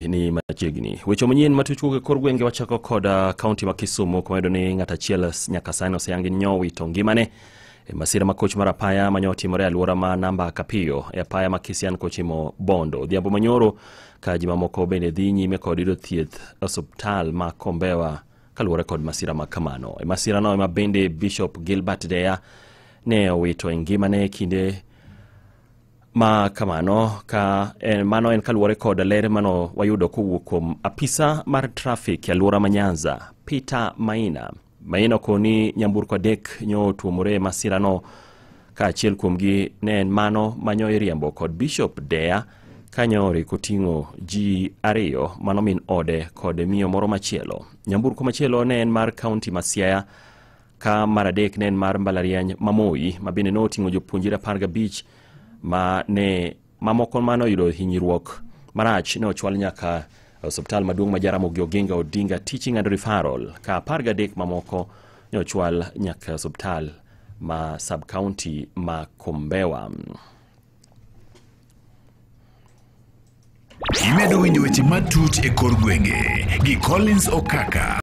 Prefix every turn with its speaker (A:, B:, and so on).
A: Ni machiegni. Weche manyien matuch wuok e kor gwenge wachako kod kaunti ma Kisumu kuma iyudo ni ng'at achiel nyaka sani oseyangi ni nyowito ngimane e masira ma koch mar apaya manyo otimore e alwora ma namba Kapiyo e apaya ma Kisian kochimo Bondo. Odhiambo manyoro ka ji mamoko bende dhi nyime kod yudo thieth e osiptal ma Kombewa kaluwore kod masira ma kamano. E masirano ema bende Bishop Gilbert Deya ne owito e ngimane e kinde ma kamano ka en, mano en kaluwore kod ler mano wayudo kowuok kuom apisa mar trafik e alwora ma Nyanza Peter Maina. Maina okoni nyamburko adek nyo otuomore e masirano ka achiel kuomgi ne en mano manyo iriembo kod Bishop Deya kanyo oriko oting'o ji ariyo mano min ode kod miyo moro machielo. Nyamburko machielo ne en mar kaunti ma Siaya ka mar adek ne en mar mbalariany ma Moi ma bende noting'o jopuonjre 15 ma ne mamoko mane oyudo hinyruok marach ne ochwal nyaka osiptal maduong' ma Jaramogi Oginga Odinga Teaching and Referral ka 13 mamoko ne ochwal nyaka osiptal ma sub county ma Kombewa.
B: Imedo winjo weche matut e kor gwenge gi Collins Okaka.